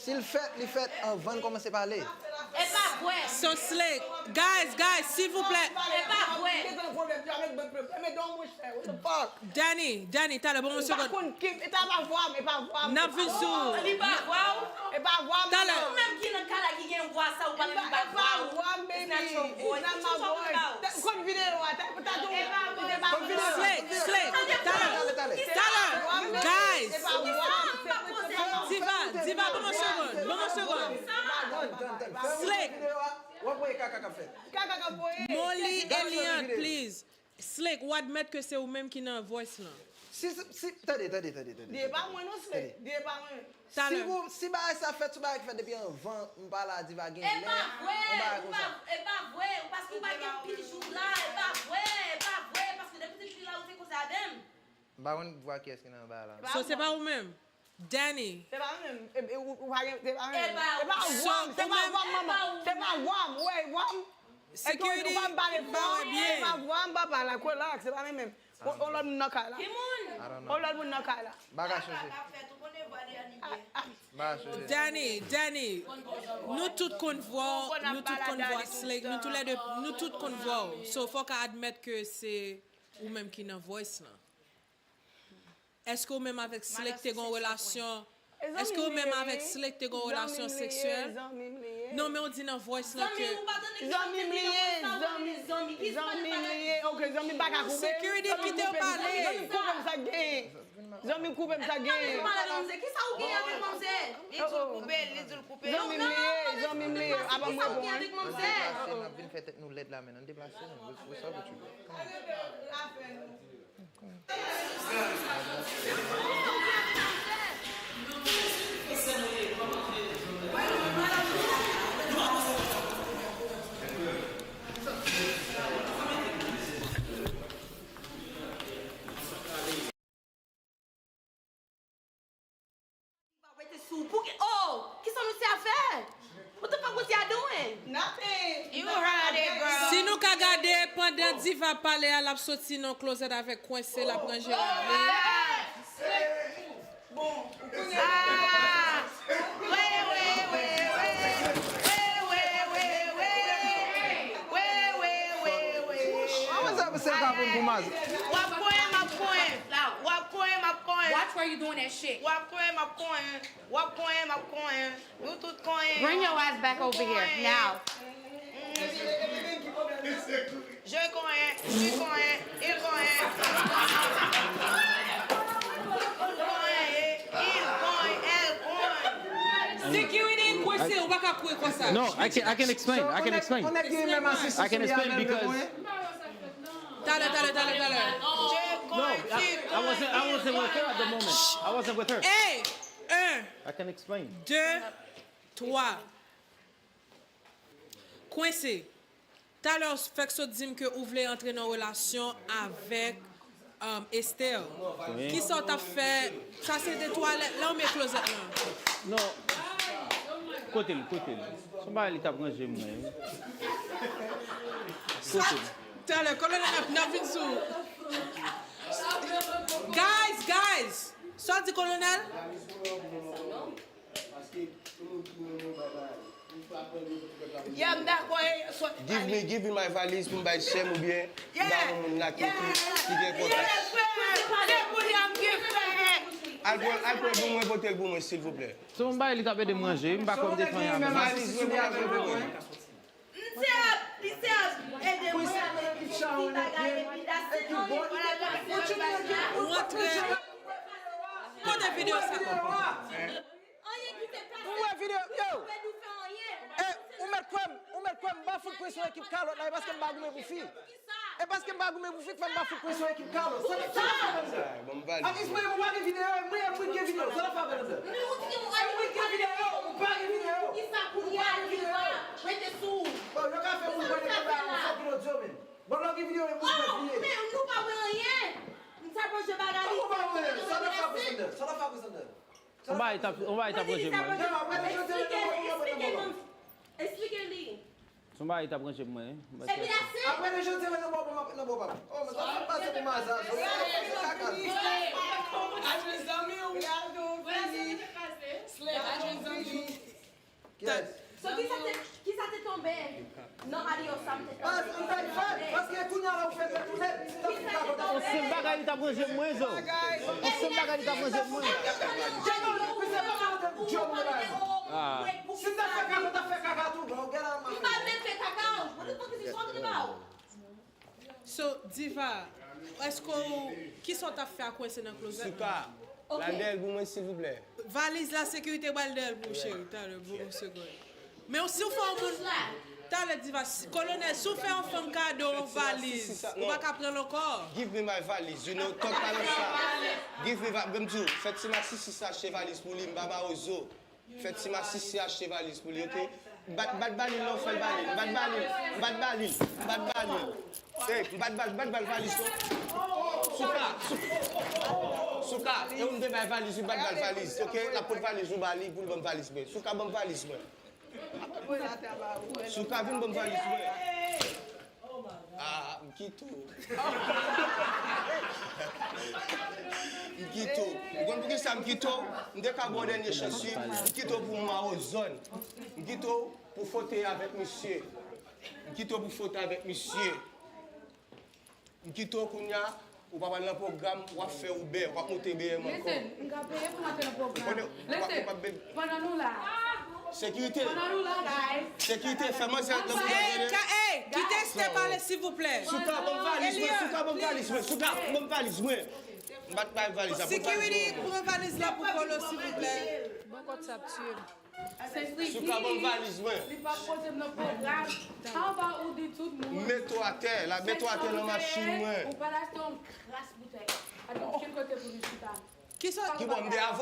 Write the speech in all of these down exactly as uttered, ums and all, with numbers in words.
Si l fèt, li fèt anvan n kòmanse pale. E pa vre. So slick. Guys, guys, silvouplè. E pa vre. Gentan pwoblèm, gentan pwoblèm. What the fuck? Danny, Danny, talè, ban m yon segonn. N ap vin sou ou. Li pa vwa w. E pa vwa m. Talè. Ou menm ki nan kay la ki gen vwa sa, ou pa menm pa vwa w. It's not your voice. What you talking about? Slick, slick, talè. Talè. Guys. Diva, Diva, ban m yon segonn, ban m yon segonn. Slick. W ap voye kaka k ap fèt. Molly Eliant, please. Slick, ou admèt ke se ou menm ki nan voice lan. Si, si, si, tande, tande, tande, tande. Di e pa mwen non, Slick. Di e pa mwen. Si ou, si bagay sa fèt, se yon bagay ki fèt depi anvan m pa la, Diva gen lè, yon bagay konsa. E pa vre, paske ou pa gen pil jou la, e pa vre, e pa vre, paske depi ti fi la ou te konsa avè m. M pa konn vwa kiyès ki nan bagay la. So, se pa ou menm? Danny. Se pa mwen menm. E, e, ou, ou pa gen, se pa mwen menm. E pa ou. Se pa vwa m, manman. Se pa vwa m, ou wè, vwa m. Security, ou pa m pale fò. E pa vwa m, papa, like, relax, se pa mwen menm. On, on lòt moun nan kay la. Ki moun? On lòt moun nan kay la. Bagay chanje. Bagay chanje. Danny, Danny, nou tout konn vwa w, nou tout konn vwa Slick, nou tou lè de, nou tout konn vwa w. So, fò w ka admèt ke se ou menm ki nan voice lan. Èske ou menm avèk Slick te gen yon relasyon? Èske ou menm avèk Slick te gen yon relasyon seksyèl? Non, men ou di nan voice lan ke. Zanmi m li ye, zanmi, zanmi m li ye. Ok, zanmi m pa ka koupe. Security, kite yo pale. Zanmi m koupe m, sa k genyen? Zanmi m koupe m, sa k genyen? Kisa ou genyen avèk manzè? Li di l koupe, li di l koupe. Zanmi m li ye, zanmi m li ye. Apa m reponn? N ap vin fè tèt nou lèd la, men ann deplase nou. What's, what's up with you? Come on. Rete sou. Pou ki, oh, kisa misye a fè? What the fuck was y'all doing? Nothing. You heard it, bro. Si nou ka gade, pandan Diva ap pale a, l ap soti nan klozèt avèk kwense, l ap ranje rad li. Bon, ou konnen. Ah! Wè, wè, wè, wè. Wè, wè, wè, wè. Wè, wè, wè, wè. Kòman sa, se ka vin pou maze? W ap konyen, m ap konyen. W ap konyen, m ap konyen. Watch where you doing that shit. W ap konyen, m ap konyen. W ap konyen, m ap konyen. Nou tout konyen. Bring your ass back over here now. Je konyen, tu konyen, il konyen. Konyen, il konyen, elle konyen. Security, kwense, ou pa ka kouye konsa. No, I can, I can explain. I can explain. I can explain because. Talè, talè, talè, talè. No, I, I wasn't, I wasn't with her at the moment. I wasn't with her. Hey! Un. I can explain. De, twa. Kwense. Talè w fèk sot di m ke ou vle antre nan relasyon avèk, um, Esther. Wi. Kisa w t ap fè? Sa se de twalèt la oubyen klozèt lan? Non. Kote l, kote l. Se yon bagay li t ap ranje mwen. Kote l. Talè, kolonèl, n ap, n ap vin sou. Guys, guys! Sa w di, kolonèl? Yeah, m dakò, e, so, give me, give me my valise pou m bay sè m oubyen m ba yon moun la ki, ki, ki gen kontak. Al pran, al pran pou mwen, pote l pou mwen, silvouplè. Se yon bagay li t ap ede m ranje, m pa kwè m te fè anyen avè l. Valiz mwen, pote l pou mwen. M te ap, li te ap ede mwen avèk ti bagay epi that's it, only bagay la. Ou antre. Kote videyo sa? Anyen ki te pase. Ou wè videyo, yo. Ou pèdi, ou fè anyen. Eh, ou mèt kwè m, ou mèt kwè m, m pa fout kwè se yon ekip kalòt la, e paske m pa goumen pou fi. E paske m pa goumen pou fi k fè m pa fout kwè se yon ekip kalòt. Sa n ap fè anndan? Atis mwen, mwen pa gen videyo, mwen, mwen gen videyo. Sa n ap fè anndan? Mwen, ou di gen, ou pa gen videyo, ou pa gen videyo. Poukisa kounye a li pa rete sou ou? Bon, yo ka fè moun kwè nèg yo ba yon fòk lòt yo menm. Bon, lè w gen videyo, e moun kwè fini. Men nou pa wè anyen. M t ap ranje bagay li. Sa n ap fè anndan? Sa n ap fè anndan? Sa n ap fè anndan? On bagay t ap, on bagay t ap ranje mwen. Esplike, esplike, esplike, esplike, esplike li. Se yon bagay li t ap ranje pou mwen, wi. Epi that's it. Apre de jodi, nan bò pa, nan bò pa. Oh, men sa fè pase pou maza, so, se kaka. Atis zanmi w. Slim, atis zanmi w. So, kisa te, kisa te tonbe nan adios sa m te fè? Paske kounye a la ou fè retounen, si ta fè kakòt. On sèl bagay li t ap ranje pou mwen, zo. On sèl bagay li t ap ranje pou mwen. Si ta fè kaka, ta fè kaka tou, bro. Get out of my face. He might have been fake kakao. What the fuck is he talking about? So, Diva, èske w, kisa w t ap fè a kwense nan klozèt? Souka, la dèyè l pou mwen, silvouplè. Valiz la, sekirite pral dèyè l pou ou, cheri. Talè, bon, yon segonn. Men si w fè yon moun, talè, Diva, si, Kolonèl, si w fè yon fanm kado yon valiz, ou pa ka pran l ankò. Give me my valise, you know, talk about sa. Give me va-, m di w, fè ti masisi sa achte valiz pou li, m pa mawozo. Fè ti masisi achte valiz pou li, oke? Bat, bat ba li l non, fè l ba li l. Bat ba li l, bat ba li l, bat ba li l. Ey, bat ba l, bat ba l valiz non. Souka, Souka, Souka, e ou m te bay valiz, wi, bat ba l valiz, oke? L ap pot valiz ou ba li pou l ban m valiz mwen. Souka, ban m valiz mwen. Souka, vin ban m valiz mwen. Ah, m kite w. M kite w. Ou konn poukisa m kite w? M te ka ba w dènye chans, wi. M kite w pou m mawozòn. M kite w pou fote avèk misye. M kite w pou fote avèk misye. M kite w kounye a, ou pa pral nan pwogram, w ap fè Uber, w ap moute B M ankò. Listen, m ka peye pou m antre nan pwogram. Ou konnen, w pa kapab bebe. Pandan nou la. Sekirite. Pandan nou la, guys. Sekirite, fè manzè nan bouda tande. Ey, kite Esther pale, silvouplè. Souka, ban m valiz mwen, Souka, ban m valiz mwen, Souka, ban m valiz mwen. M pa t bay valiz la pou valiz mwen. Security, pran valiz la pou Kolo, silvouplè. Bon, kòt sa ap tiye m. Souka, ban m valiz mwen. Li pa poze m nan pwogram. How about ou di tout moun? M mete w atè, la, mete w atè nan machin mwen. Ou pa t achte yon kras boutèy. Pa gen okenn kote pou nou chita. Kisa? Ki bon, m te avè w?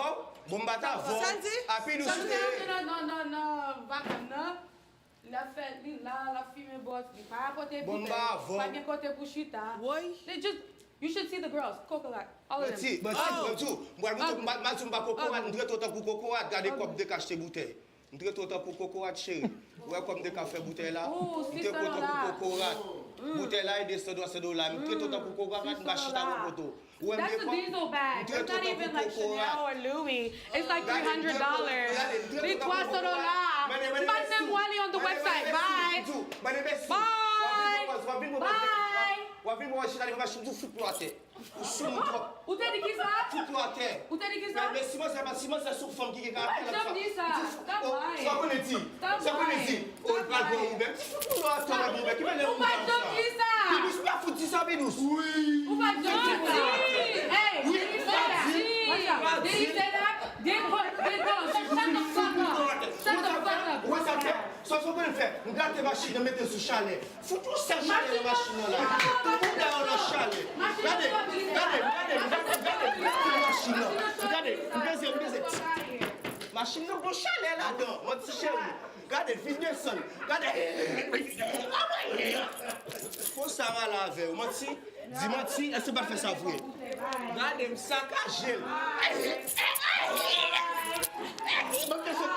Bon, m pa t avè w. Sa l di? Api nou chita. Sa l di? Nan, nan, nan, nan, vakann nan. L ap fè, li la, l ap fimen bòs, li pa pote boutèy, pa gen kote pou chita. Woy. They just, you should see the girls, Kokorat, all of them. Manti, manti, manti. M pral montre w, m pa, m pa di w m pa kokorat, m trete w tankou kokorat, gade kòb m te ka achte boutèy. M trete w tankou kokorat, cheri. Ou wè kòb m te ka fè boutèy la? M trete w tankou kokorat. Boutèy la e de san dola, san dola. M trete w tankou kokorat, m pa chita nan poto. That's a diesel bag. That's not even like Chanel or Louis. It's like three hundred dollars. Li twa san dola. M pa t menm wè li on the website. Bye. Bye. Bye. Ou te di kisa? Fout ou atè. Ou te di kisa? Men, men si manzè pa, si manzè se yon fanm ki gen karaktè, l ap fè. Ou pa janm di sa. Stop lying. Sa konnen di. Stop lying. Sa konnen di. Ou pral pran Uber. Ti fout ou atè, pral pran Uber. Ki mèlè ou pa janm di sa. Bidous, pa fout di sa, Bidous. Wi. Ou pa janm di. Hey, did he say that? Did he say that? Did what? Did, no, shut, shut the fuck up. Shut the fuck up. Wè sa fè? Sa w konnen fè? M gate machin nan, mete l sou chalè. Fout yon sèl chalè nan machin nan la. Tout moun dèyè w nan chalè. Gade, gade, gade, gade, gade, gade machin nan. Gade, m peze, m peze. Machin nan gon chalè ladan, manti cheri. Gade, vin desann. Gade. Fò sa m ale avè w, manti. Di manti, èske m pa t fè sa vre? Gade m sakaje l. Ban m desann.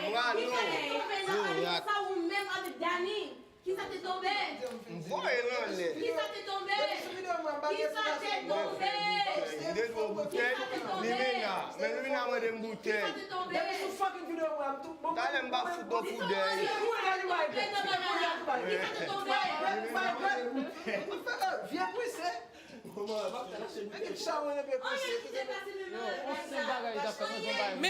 Mwa non. Yo, rat. Kisa te tonbe? M voye l anlè. Kisa te tonbe? Kisa te tonbe? M te dwe boutèy. Limena. Men Limena mande m boutèy. Talè m pa fout bon pou dèy. Vye pwise. Men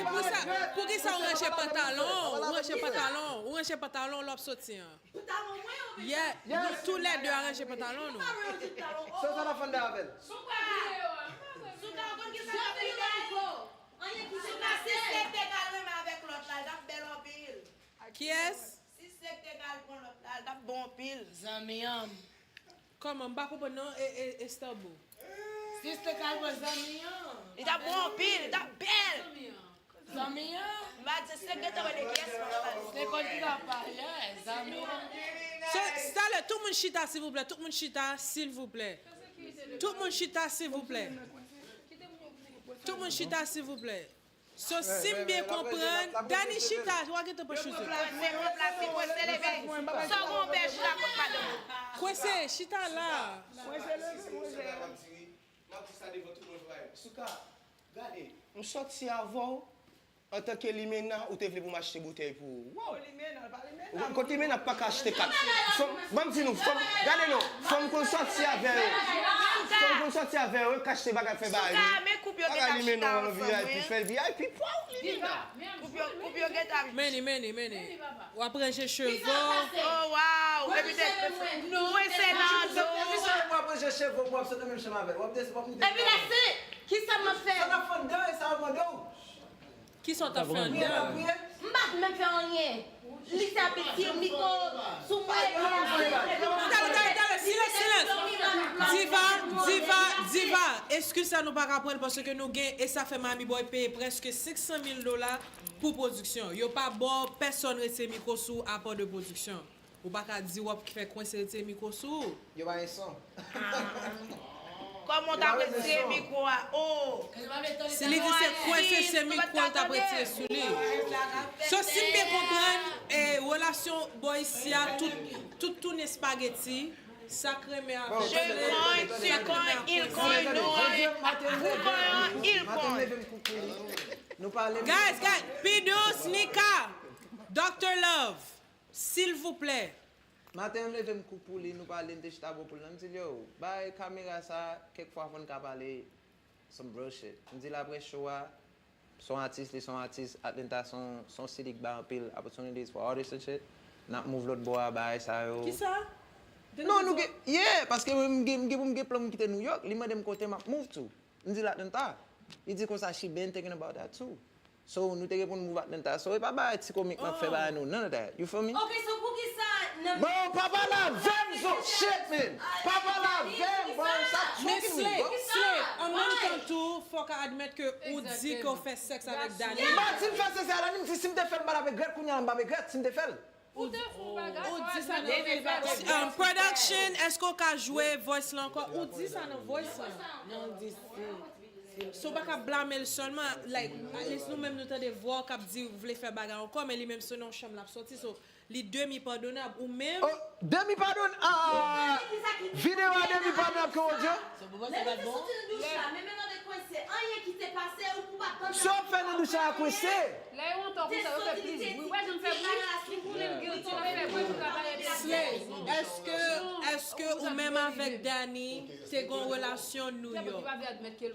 pou sa, poukisa ou ranje pantalon? Ou ranje pantalon, ou ranje pantalon lè w ap soti an. Yeah, nou toulède aranje pantalon nou. Sa sa la fè avè l? Souka, ou konn ki sa k ap rive? Anyen ki se pase? Si Sèk te ka renmen avèk lòt la, l t ap bèl anpil. Kiyès? Si Sèk te ka al pran lòt la, l t ap bon anpil. Zanmi an. Kòman? M pa konprann non, e, e, Esther Boo. Si Sèk te ka al pran zanmi an. Li t ap bon anpil, li t ap bèl. Zanmi an. Zanmi an? M pa di se gentan wè de kiyès m ap pale. Se konn ki sa w ap pale, zanmi an. So, talè, tout moun chita, silvouplè. Tout moun chita, silvouplè. Tout moun chita, silvouplè. Tout moun chita, silvouplè. So, si m byen konprann, Dani chita, w a gentan pran chouchou. Pase, pase, pase, leve. Sa w gon bèch la kot madanm ou. Kwense, chita la. Kwense, leve, kwense. M ap di sa devan tout moun, frè. Souka, gade, m sòti avè w. Antanke limena, ou te vle pou m achte boutèy pou ou. Wow! Ou konn limena, pa limena. Ou konn kot limena pa ka achte kat. Fanm, ban m di nou, fanm, gade non, fanm konn sòti avè yo. Fanm konn sòti avè yo, yo ka achte bagay fè bagay. Bagay limena an V I P, fè l V I P pou ou, limena. Koup yo, koup yo gentan. Meni, meni, meni. W ap ranje cheve w. Oh, wow! Epi te kwense nan do. Kisa w ap ranje cheve w pou w ap sot nan menm chanm avè l? W ap desi, w ap moute. Epi lèse, kisa m ap fè? Sa n ap fè anndan e sa w ap mande w? Kisa w t ap fè anndan? M pa t menm fè anyen. Li se apeti, mikwo sou mwen. Tale, tale, tale, silans, silans. Diva, Diva, Diva. Eskiz sa nou pa ka pran l paske nou gen, e sa fè Miami Boy peye prèske senk san mil dola pou pwodiksyon. Yo pa ba w pèsòn retire mikwo sou ou apa de pwodiksyon. Ou pa ka di w ap fè kwense retire mikwo sou ou. Yo pa gen son. Kòman w t ap retire mikwo a? Oh! Si li di se kwense, se mikwo l t ap retire sou li. So, si m byen konprann, e, relasyon bò isi a, tout, tout tounen espageti, sa k renmen avèk li, sa k renmen avèk li. Guys, guys, P Dous, Nika, Doctor Love. Silvouplè. Maten an, m leve, m kouk pou li, nou pale, n te chita bò poul nan. M di l, yo, bay kamera sa, kèk fwa fò n ka pale some real shit. M di l apre show a, s on atis, li s on atis, Atlanta s on, s on city k bay anpil opportunities for artists and shit. N ap move lòt bò a, bagay sa yo. Kisa? Non, nou gen, yeah, paske mwen, m gen, m gen pou m gen plan m kite New York, li mande m kote m ap move to. M di l Atlanta. Li di konsa, she been thinking about that too. So, nou te gen pou n move Atlanta. So, e pa bagay ti komik m ap fè bagay nou. None of that. You feel me? Ok, so poukisa nan... Bro, pa pale avè m, so shit, man. Pa pale avè m, bro. Sa tchoke m, bro. Slay, an menm tan tou, fòk a admèt ke ou di ke w fè sèks avèk Dani. M pa di m fè sèks avèk Dani, m di si m te fè l, m pa t ap regrèt, kounye a la m p ap regrèt si m te fè l. Ou di sa nan... Production, èske w ka jwe voice la ankò? Ou di sa nan voice la. Non, di si. So, w pa ka blame l sèlman, like, at least nou menm nou tande vwa w k ap di w vle fè bagay ankò, men li menm se nan yon chanm l ap sòti, so, li demi padonab, ou menm. Oh, demi padon-, ah, videyo a demi padonab ke odyo? Lè li te soti nan douch la, men menm avèk kwense, anyen ki te pase, ou pou pa tande. Sa w ap fè nan douch la a kwense? Lè yo antan konsa, yo fè plis bri. Ou wè jan m fè bri? Li konnen m gen yon ti afè bri pou travay epi. Slay, èske, èske ou menm avèk Dani te gen yon relasyon New York?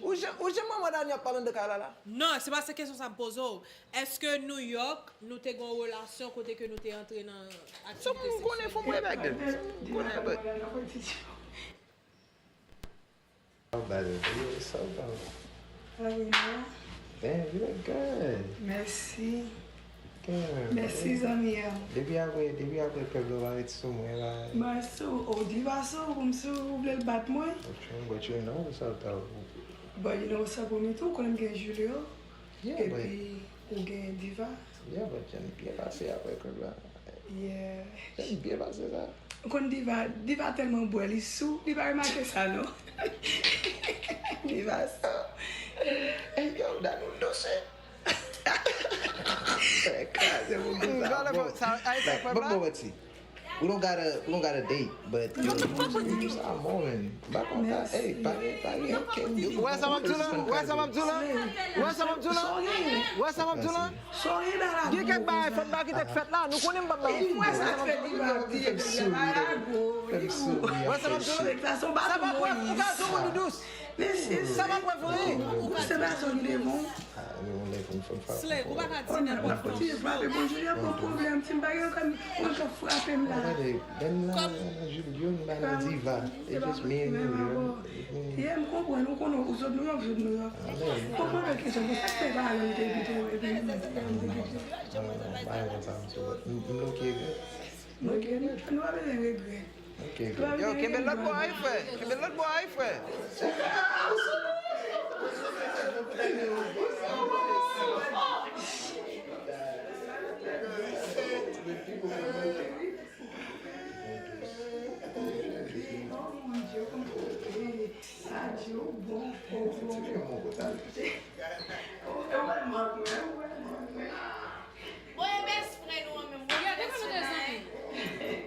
Ou jan, ou jan manman Dani ap pale anndan kay la la? Non, se pa sa kesyon sa m poze w. Èske New York, nou te gen yon relasyon kote ke nou te antre nan aktivite seksyèl? Sa m konnen, fò m wè bagay. Sa m konnen, but... How about it? Yo, what's up, though? How are you now? Damn, you look good. Mèsi. Damn, mèsi, zanmi an. Depi apre, depi apre club la, w pa ret sou mwen la. Mwen sou, oh, Diva sou, kòmsi w vle l bat mwen. But you, but you know what's up, though. But you know what's up with me too, konnen m gen Julio. Yeah, but... Epi, ou gen Diva. Yeah, but jan byen pase apre club la. Yeah. Jan byen pase sa. Ou konn Diva, Diva tèlman bwè, li sou, li pa remake sa, non. Diva sou. Hey, yo, dat nou dous, wi. Kraze pou Diva. Bon, bon, bon, bon. We don't got a, we don't got a date, but yo, you, you saw more and back on that. Hey, pa gen, pa gen, can you... Ou wè sa m ap di w la? Ou wè sa m ap di w la? Ou wè sa m ap di w la? Ou wè sa m ap di w la? Gen kèk bagay fò n pa kite k fèt la. Nou konnen m p ap ba w. Ou wè sa k fè Diva ap di, Diva la gwo, li gwo. Ou wè sa m ap di w la? Sa pa prèv, ou ka di w moun dous. Sa pa prèv, wi. Ou panse pa sa ki te bon? Slay, ou pa ka di nenpòt fanm. Frape, bon, Julio pran pwoblèm, si m pa gen ansanm, mwen k ap frape m la. Gade, dan la, Julio, m pa nan Diva. It's just me and you, you know? Yeah, m konprann, ou konnen, ou sot New York, sot New York. Konprann kesyon, pou sa k fè pa ale, ou te evite, ou evite. M bloke, wi. Ok, nou pa bezwen regrè. Ok, yo, kenbe lòt bò a wi, frè. Kenbe lòt bò a wi, frè. Oh mon Dieu, konprann. Adye, ou bon, ou bon. Ou wè mank mwen, ou wè mank mwen. Bon, e best friend ou an menm, bon, best friend la, hein.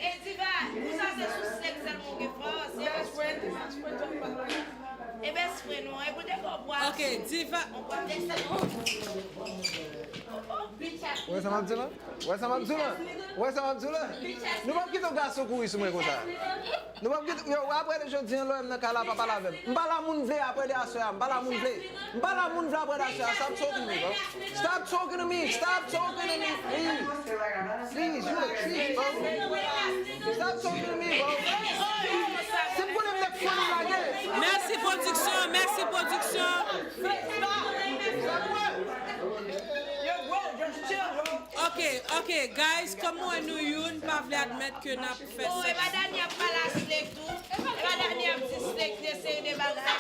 E Diva, pou sa se sou sèks sèlman ou gen fòs, e best friend. E best friend ou an, e pou te fè w bwase. Ok, Diva. Ou wè sa m ap di w la? Ou wè sa m ap di w la? Ou wè sa m ap di w la? Nou p ap kite yon gason kouri sou mwen konsa. Nou p ap kite, yo, apre de jodi an, lè w wè m nan kay la, pa pale avè m. M pa la moun vle apre de aswè a, m pa la moun vle. M pa la moun vle apre de aswè a. Stop talking to me, bro. Stop talking to me. Stop talking to me, please. Please, you a creep, bro. Stop talking to me, bro. Si m konnen m te funny lage. Mèsi pwodiksyon, mèsi pwodiksyon. Ok, ok, guys, kòm mwen nou youn pa vle admèt ke n ap fè sèks. Bon, e pa Dani ap pale a Slek tou. E pa Dani ap di Slek te seri de bagay.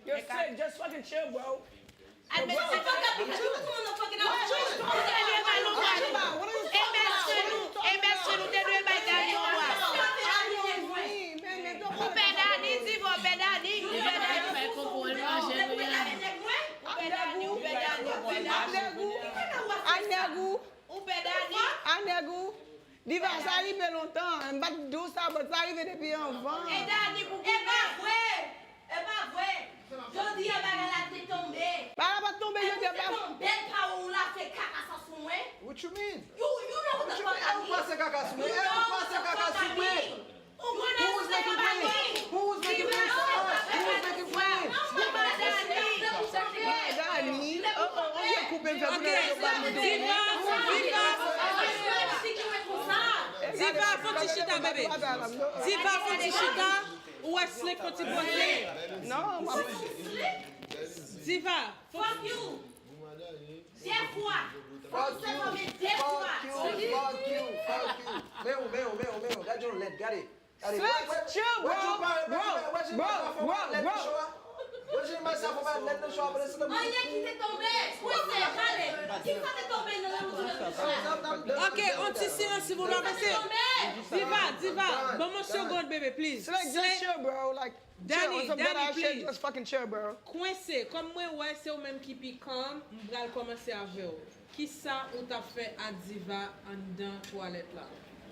Yo, Slek, just fucking chill, bro. Admèt se pa ka pika tou, kòman nou fucking ap chill? Ou te dwe bay nou bwa tou. E bèsye nou, e bèsye nou te dwe bay Dani yon bwa. Ou pè Dani, Diva, ou pè Dani, ou pè Dani. Ou pè Dani, ou pè Dani, ou pè Dani. Ou pè Dani. Diva, sa rive lontan. M pa t di w sa, but sa rive depi anvan. E Dani pou goumen. E pa vre! E pa vre! Jodi a bagay la te tonbe. Bagay la pa t tonbe, jodi a bagay. Ou se yon bèl pawòl ou la fè kaka sa sou mwen. What you mean? You, you know what the fuck I mean. Ou pase kaka sou mwen. Ou pase kaka sou mwen. Who was making plans? Who was making plans for us? Who was making plans? Dani. Oh, oh, oh, yo koupe m fè pou yo pa m tou. Diva, Diva, fon ti chita, bebe. Diva, fon ti chita. Ou wè Slek fon ti poze. Non, mwen. Diva, fon. Fuck you. Dè fwa. Fuck you. Fuck you. Fuck you. Fuck you. Men ou, men ou, men ou, men ou. Gad yon lèd, gade. Gade, Slek, chill, bro. Bro, bro, bro, bro. Anyen ki te tonbe. Kwen se pale. Ki sa te tonbe nan lanmou sou lanmou sa? Ok, on ti silans, silvouplè, mesye. Diva, Diva, ban m yon segond, bebe, please. Slek, just chill, bro. Like, Dani, Dani, please. Just fucking chill, bro. Kwense, kòm mwen wè se ou menm ki pi calm, m pral kòmanse avè w. Kisa ou t ap fè a Diva anndan twalèt la?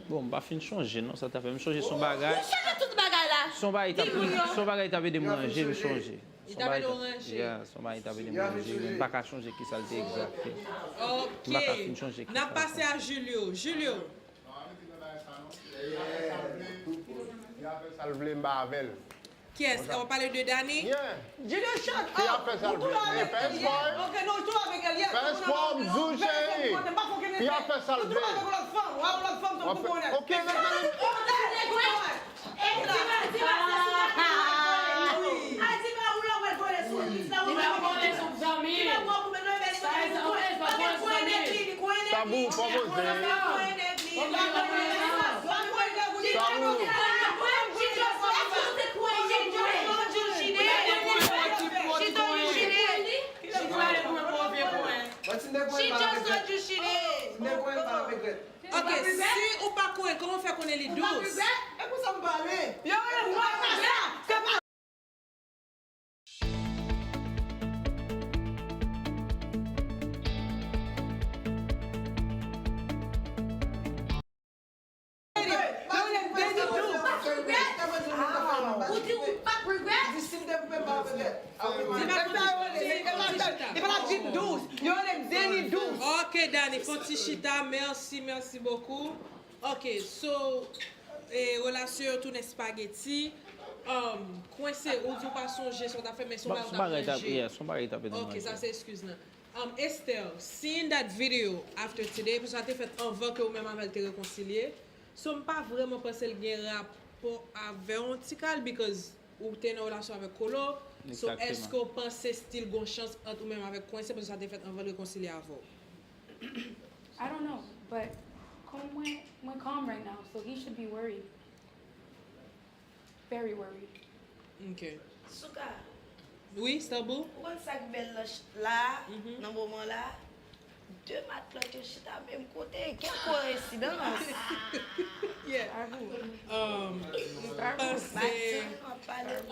Bon, m pa fin chonje non, sa t ap fè. M chonje se yon bagay. Ou chonje tout bagay la. Se yon bagay t ap, se yon bagay t ap ede m ranje, m chonje. Li t ap ede w ranje? Yeah, se yon bagay t ap ede m ranje. M pa ka chonje kisa l te egzakte. Ok. M pa ka fin chonje kisa l te. N ap pase a Julio. Julio. Li ap fè sa l vle, m pa avè l. Kiyès? Ou pale de Dani? Yeah. Julio, shut up. Li ap fè sa l vle. Fè espò. Ok, non, tou avèk Elias. Fè espò, m di w, cheri. Li ap fè sa l vle. Ok, rete. Tabou, pa poze. Tabou. Ok, si ou pa konnen, kòman w fè konnen li dous? E konsa m pale. Yo, yo, mwen, se pa Ok, Dani, fon ti chita. Mèsi, mèsi bokou. Ok, so, e, relasyon yo tounen spageti. Um, kwense, ou di w pa sonje sa w t ap fè, men se yon bagay w t ap ranje. Ok, sa se eskiz lan. Um, Esther, seeing that video after today, paske sa te fèt anvan ke ou menm avè l te rekonsilye. So, m pa vrèman panse l gen rapò avè w yon ti kal, because ou te nan relasyon avèk Kolo. So, èske w panse still gon chans ant ou menm avèk Kwense, paske sa te fèt anvan l rekonsilye avè w? I don't know, but kòm mwen, mwen calm right now, so he should be worried. Very worried. Ok. Souka. Wi, Stabou? Ou konn sa k bèl nan ch-, la, nan moman la? De matlòt yo chita menm kote. Quelle coïncidence! Yeah. Um, m panse,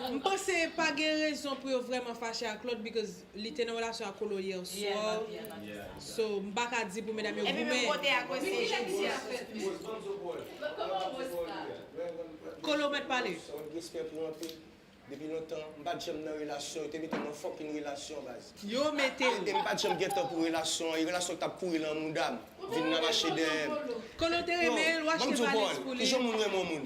m panse pa gen rezon pou yo vrèman fache ak lòt, because li te nan relasyon ak Kolo yè swa. So, m pa ka di pou medam yo goumen. Kolo mèt pale. Depi lontan, m pa t janm nan relasyon, yo te mete m nan fucking relasyon, baz. Yo mete l. E m pa t janm gen tan pou relasyon an, e relasyon k t ap kouri nan mouda m, vin nan mache dèyè m. Kolo te renmen l, w achte valiz pou li. Kijan moun renmen yon moun?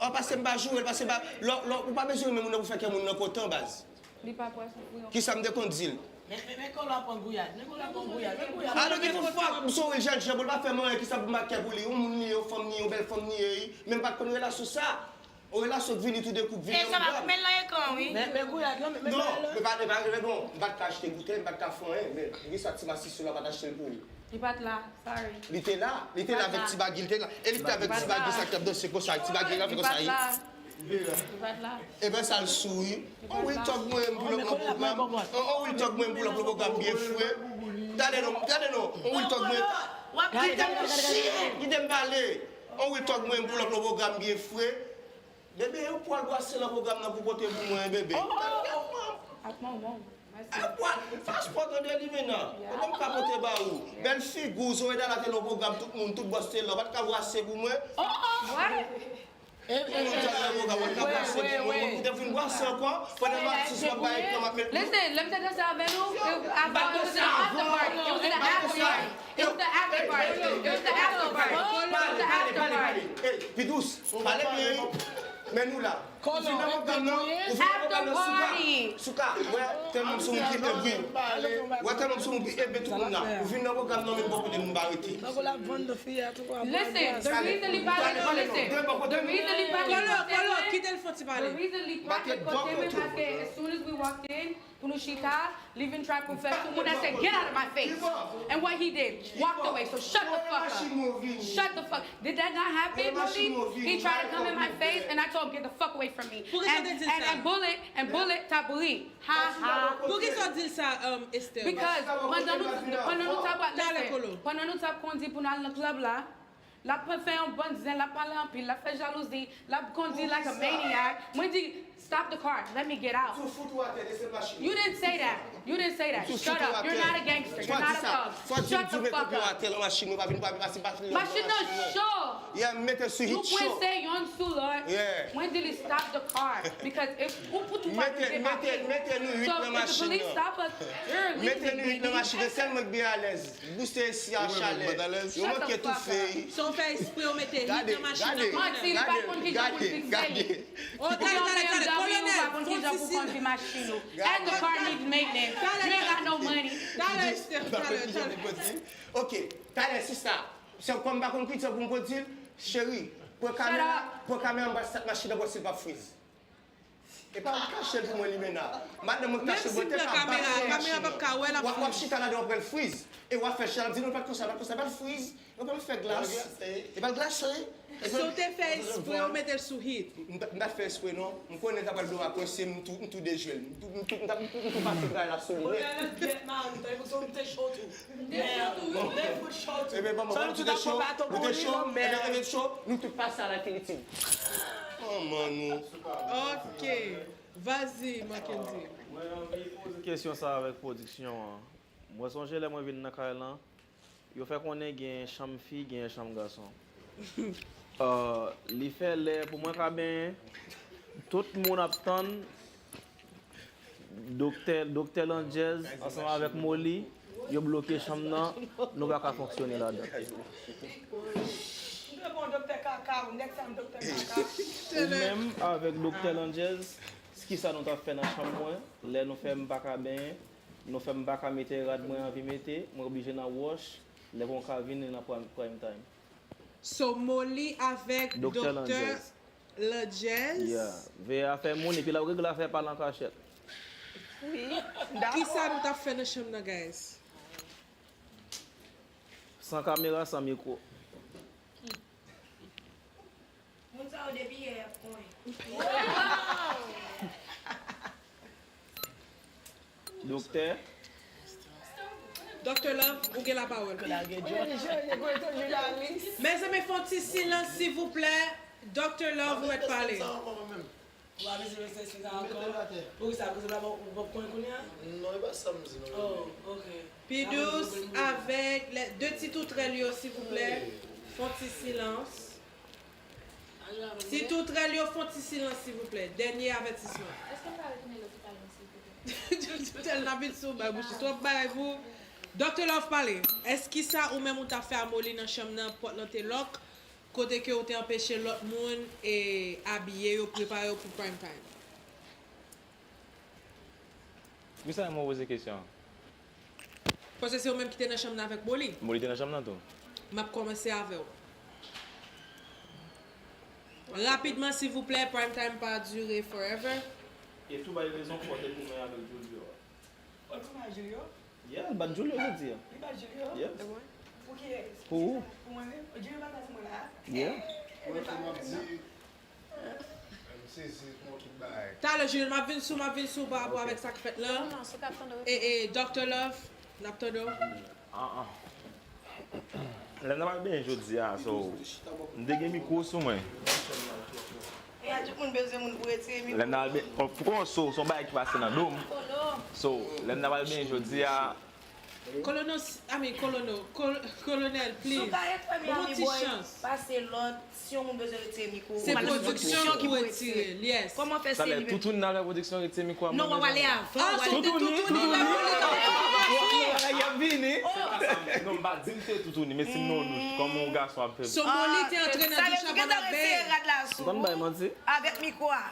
An pase m pa joure l, pase m pa, lè, lè, ou pa bezwen renmen moun nan pou fè kè moun nan kontan, baz. Li pa pral soufri ankò. Kisa m te konn di l? Men, men, men Kolo ap pran gouyad, men Kolo ap pran gouyad, men gouyad. I don't give a fuck, m sou Richard Jean Paul, pa fè m anyen, kisa pou m pa kè pou li, yon moun li ye, yon fanm li ye, yon bèl fanm li ye, men m pa t konn relasyon sa. Yon relasyon k vini toudenkou, k vini yon dam. E sa va met l nan ekran, wi. Men, men gouyad, non, men, men non, men pa, men pa, men bon, m pa t ka achte goute, m pa t ka fè anyen, men poukisa ti masisi la pa t achte l pou ou? Li pa t la, sorry. Li te la, li te la avèk ti bagi, li te la. E li te avèk ti bagi, sa k t ap danse konsa, ti bagi la fè konsa, wi. Li pa t la. Ebyen sa l souri. On real talk mwen, m pou lòt nan pwogram. On real talk mwen, m pou lòt nan pwogram byen fre. Tande non, tande non, on real talk mwen. Kite m, kite m pale. On real talk mwen, m pou lòt nan pwogram byen fre. Bebe, yo pral brase nan pwogram nan pou pote pou mwen, bebe. Ak manman w. Mèsi. Paspò tande li menm nan. Mwen menm ka pote ba ou. Bèl figi w, Zoe Dala te nan pwogram, tout moun, tout bòs te la. Ou pa t ka brase pou mwen. What? Tout moun te al nan pwogram, ou pa t ka brase pou mwen. Ou te vin brase ankò. Pandan m ap sou, m ap bay ekran, m ap met. Listen, lè m te danse avè nou, avan, it was the after party. It was the after party. It was the after party. It was the after party. It was the after party. Hey, pi dous. Pale byen, wi. Men nou la. Ou vin nan pwogram nan, ou vin nan pwogram nan, Souka. Souka, wè, tèlman m sou moun ki ebe, wè, tèlman m sou moun ki ebe tout moun la. Ou vin nan pwogram nan, men bò kote moun pa rete. Listen, the reason li pa rete, listen, the reason li pa rete, Kolo, Kolo, kite l fè ti pale. The reason li pa rete kote mwen, paske as soon as we walked in, pou nou chita, li vin try pou fè sou moun, I said, "Get out of my face." And what he did, walked away. So shut the fuck up. Shut the fuck. Did that not happen, Monique? He tried to come in my face, and I told him, "Get the fuck away from me." And, and, and Bullet, and Bullet t ap ri. Ha, ha. Poukisa w di l sa, um, Esther? Because pandan nou, pandan nou t ap, listen, pandan nou t ap kondi pou n al nan club la, l ap fè yon bann zen, l ap pale anpil, l ap fè jalouzi, l ap kondi like a maniac. Mwen di, "Stop the car, let me get out." Tou fout ou atè, desann machin nan. You didn't say that. You didn't say that. Shut up. You're not a gangster. You're not a thug. Shut the fuck up. Atè nan machin nan, pa vin pa pase pa nan machin nan. Machin nan cho. Yeah, mete sou hit cho. Nou kwense youn sou lòt. Yeah. Mwen di li, "Stop the car." Because if ou pou tou pa nou debake. Mete nou hit nan machin nan. So if the police stop us, we're leaving, baby. Mete nou hit nan machin nan, sèl mwen k byen alèz. Bouse esi a chalè. Yo manke toufe. Se w fè espre w mete hit nan machin nan. Manti, li pa konn kijan pou l fikse li. Oh, tande, tande, tande. Kolonèl, ou pa konn kijan pou kondwi machin ou. And the car needs maintenance. You ain't got no money. Talè, Esther, talè, talè. Ok, talè, sista. Se kòm m pa konn kijan pou m kondwi l, cheri, pran kamera, pran kamera, m pral stat machin nan pou wè si l p ap friz. E pa ou k achte l pou mwen, Limena. Madanm mwen k achte l pou mwen, te ka bati machin nan. W ap, w ap chita ladan, w ap wè l friz. E w ap fè chita, l ap di, "Non, pa t konsa, pa t konsa, pa t friz." Yo pa fè glas. E pa t glase. So w te fè espre w mete l sou hit? M pa, m pa t fè espre, non. M konnen ta pral dlo apre, se m tou, m tou dejwe l. M tou, m tou, m ta, m tou, m tou pase travay la sou li nèt. Kounye a nan gyèt mari, tankou m te cho tou. M te cho tou, wi. M te fout cho tou. Ebyen, bon, bon, nou tout te cho, nou te cho, ebyen, ebyen, cho, nou tout pase a la kilitid. Manman nou. Ok. Vas-y, Mackendy. Mwen anvi poze kesyon sa avèk pwodiksyon an. Mwen sonje lè mwen vin nan kay lan, yo fè konnen gen chanm fi, gen chanm gason. Euh, li fè lè pou mwen ka benyen, tout moun ap tann Doktè, Doktè Landjèz ansanm avèk Moli, yo bloke chanm nan, nou pa ka fonksyone ladan. Ou menm avèk Doktè Landjèz, kisa nou t ap fè nan chanm mwen, lè nou fè m pa ka benyen, nou fè m pa ka mete rad mwen anvi mete, mwen oblije nan wòch, lè pou mwen ka vini nan prime, prime time. So, Moli avèk Doktè Landjèz. Landjèz. Yeah. Veye afè moun, epi l ap regle afè pa l an kachèt. Wi. Kisa nou t ap fè nan chanm nan, guys? San kamera, san mikwo. Moun sa yo depi yè y ap konyen. Doktè. Doktè Love, ou gen lapawòl. Mezanmi, fè yon ti silans, silvouplè. Doktè Love, ou mèt pale. Ou pa bezwen mete sila ankò? Poukisa? Poukisa ou pa, ou p ap konn kounye a? Non, e pa sa m di non. Oh, ok. Pi dous avèk lè de ti toutrèl yo, silvouplè. Fè yon ti silans. Si tout rèl yo fè yon ti silans, silvouplè. Dènye avètisman. Èske m ka retounen lopital mwen, silvouplè? Tèl n ap vin sou bagay, bouch twòp bagay pou Dòktè Love pale. Èske sa ou menm ou t ap fè a Molly nan chanm nan, pòt lan te lòk, kote ke ou te anpeche lòt moun e abiye yo, prepare yo pou prime time? Poukisa mwen poze kesyon an? Paske se ou menm ki te nan chanm nan avèk Molly. Molly te nan chanm nan tou. M ap kòmanse avè w. Rapidman, silvouplè, prime time pa dire forever. E tou bay rezon fò te goumen avèk Julio a. Ou goumen ak Julio? Yeah, l bat Julio jodi a. Li bat Julio? Yeah. Pou kiyès? Pou ou. Pou mwen menm? Julio pa t la sou mwen la. Yeah. Mwen fè m ap di, m sezi pou yon tout bagay. Talè, Julio, m ap vin sou, m ap vin sou pa rapò avèk sa k fèt la. Non, non, si w t ap tande. E, e, Dòktè Love, n ap tande w. Ah, ah. Lè n ap al benyen jodi a, so, m te gen mikwo sou mwen. E a tout moun bezwen moun pou retire mikwo. Lè n ap al benyen, of course, so, se yon bagay ki pase nan do m. So, lè n ap al benyen jodi a, Kolono, I mean, kolono, kol-, kolonèl, please. Si w ka retire Miami Boy, pase lòt, si yon moun bezwen retire mikwo, se pwodiksyon ki pou retire l, yes. Kòman fè se li menm? Toutouni nan pwodiksyon retire mikwo a mwen menm? Non, w ale avan, w ale. Toutouni, toutouni, toutouni. Bagay y ap vini. Non, m pa di m te toutouni, men si m nan yon douch, kòman yon gason ap fè? So, Molly te antre nan douch la pandan bèl. Ou konn bay manti? Avèk mikwo a.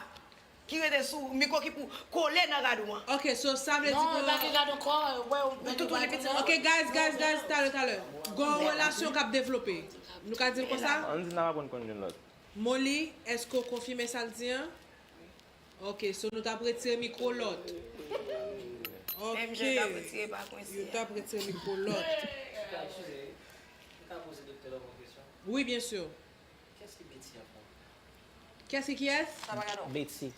Ki rete sou mikwo ki pou kole nan rad ou an. Ok, so sa vle di ke. Non, pa gen rad ankò, wè, ou toutouni piti. Ok, guys, guys, guys, talè, talè. Gon relasyon k ap devlope. Nou ka di l konsa? Ann di n ap aprann konn youn lòt. Molly, èske w konfime sa l di an? Ok, so nou t ap retire mikwo lòt. Ok. Menm jan yo t ap retire pa kwensi a. Yo t ap retire mikwo lòt. Eskize, m ka poze Doktè Love yon kesyon? Wi, byen si. Kiyès ki Betty an fon? Kiyès ki kiyès? Sa pa gade w. Betty.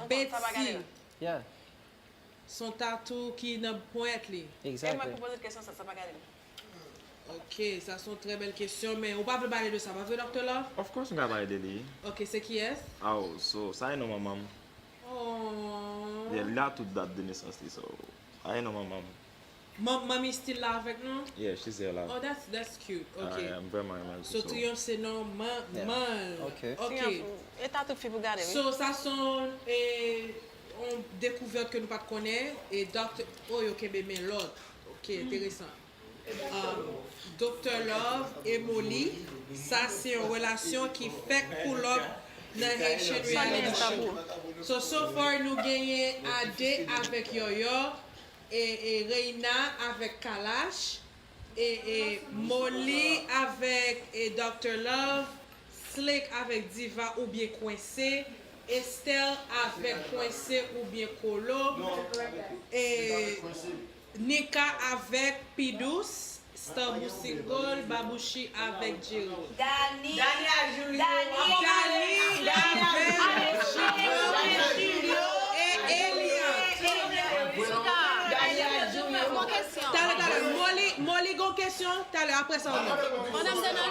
Betty. Yeah. Se yon tatou ki nan ponyèt li. Exactly. E mwen ki poze l kesyon sa, sa pa gade l. Ok, sa se yon trè bèl kesyon, men ou pa vle pale de sa, pa vre, Dòktè Love? Of course, m ka pale de li. Ok, se kiyès? Oh, so, sa e non manman m. Oh. Yeah, li la tout dat de nesans li, so, sa e non manman m. Manmi still la avèk nou? Yeah, she's there la. Oh, that's, that's cute. Ok. I am very much. So, Triyonf se non manman l. Yeah. Ok. Ok. Triyonf, e tatou fi pou gade, wi. So, sa se yon, e, yon dekouvèt ke nou pa t konnen. E Dòktè, oh, yo kenbe men lòt. Ok, enteresan. Um, Dòktè Love e Molly, sa se yon relasyon ki fèk pull up nan Haitian reality show. So, so far, nou genyen Ade avèk Yòyò, e, e Reina avèk Kalash, e, e Molly avèk, e, Dòktè Love, Slick avèk Diva oubyen Kwense, Estelle avèk Kwense oubyen Kolo, e Nika avèk Pidous, Starbou single, Babouchi avèk Jerry. Dani. Dani ak Julio. Dani. Dani avèk Julio. E Elian. Dani ak Julio. Talè, talè. Molly, Molly gon kesyon. Talè, apre sa, ou menm. Madam Dana.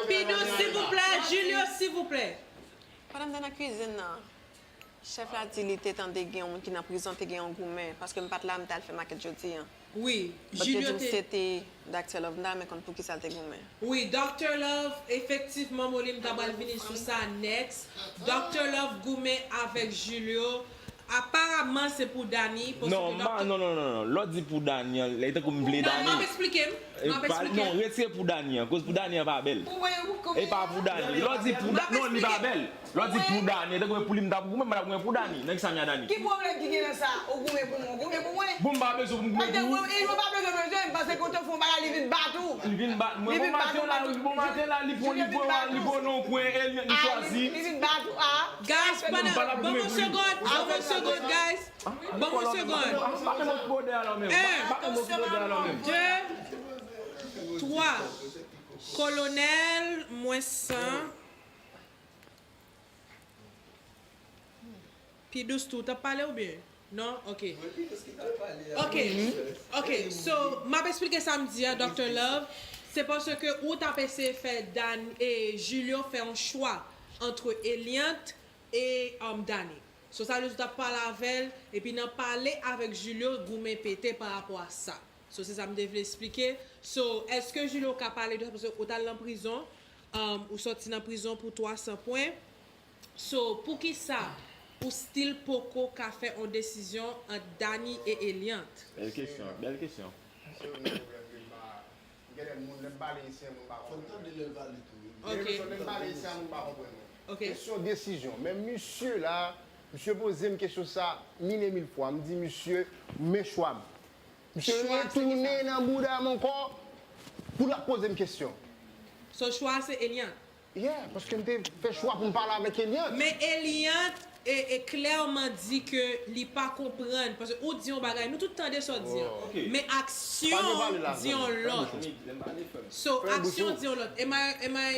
Pidous, silvouplè. Julio, silvouplè. Pandan m te nan kwizin nan, chèf la di li te tande gen yon moun ki nan prizon, te gen yon goumen, paske m pa t la, m t al fè makèt jodi a. Wi, Julio te. But yo di m se te Dòktè Love, m ta renmen konn poukisa l te goumen. Wi, Dòktè Love, efektivman, Molly, m ta pral vini sou sa next. Dòktè Love goumen avèk Julio. Aparaman, se pou Dani, paske. Non, m pa, non, non, non, non. Lè w di pou Dani an, e tankou m vle Dani. Non, m ap eksplike m. M ap eksplike. Non, retire pou Dani an, koz pou Dani an pa bèl. E pa pou Dani. Lè w di pou Da-, non, li pa bèl. Lè w di pou Dani, e tankou pou li m ta pou mwen, m pa ta goumen pou Dani. Nan kisa m ye a Dani? Ki pwoblèm ki gen nan sa? Ou goumen pou mwen, ou goumen pou mwen? Bon, m pa bezwen pou m goumen pou ou. E yo pa bezwen bezwen, paske kote w fè yon bagay, li vin bat ou. Li vin bat mwen. Bon maten la, bon maten la, li pran, li pran, li pran nan yon kwen, e li, li chwazi. Li vin bat ou, a. Guys, pandan, ban m yon segond, ban m yon segond, guys. Ban m yon segond. Yon, de, twa. Kolonèl, mwens san. Pidous tou, w t ap pale oubyen? Non? Ok. Ok. Ok. So, m ap eksplike sa m di a, Dòktè Love. Se paske ou t ap eseye fè Dan, e, Julio fè yon chwa antre Eliante e, um, Dani. So, sa vle di w t ap pale avè l, epi nan pale avèk Julio, goumen pete pa rapò a sa. So, se sa m te vle eksplike. So, èske Julio ka pale de sa? Paske ou t al nan prizon, um, ou sòti nan prizon pou twa san pwen. So, poukisa ou still poko ka fè on desizyon ant Danny e Eliante? Bèl kesyon, bèl kesyon. Se yon pwoblèm ke m pa. M genlè moun, lè m pale isi a, moun pa konprann mwen. Fò m tande lè l pale tou. Wi. Ok. Lè m pale isi a, moun pa konprann mwen. Ok. Kesyon desizyon. Men misye la, misye poze m kesyon sa mil e mil fwa. M di misye, men chwa m. Misye retounen nan bouda m ankò pou l ap poze m kesyon. So, chwa a se Eliante? Yeah, paske m te fè chwa pou m pale avèk Eliante. Men Eliante e, e klèman di ke li pa konprann. Paske ou di yon bagay, nou tout tande sa w di an. Men aksyon di yon lòt. So, aksyon di yon lòt. Am I, am I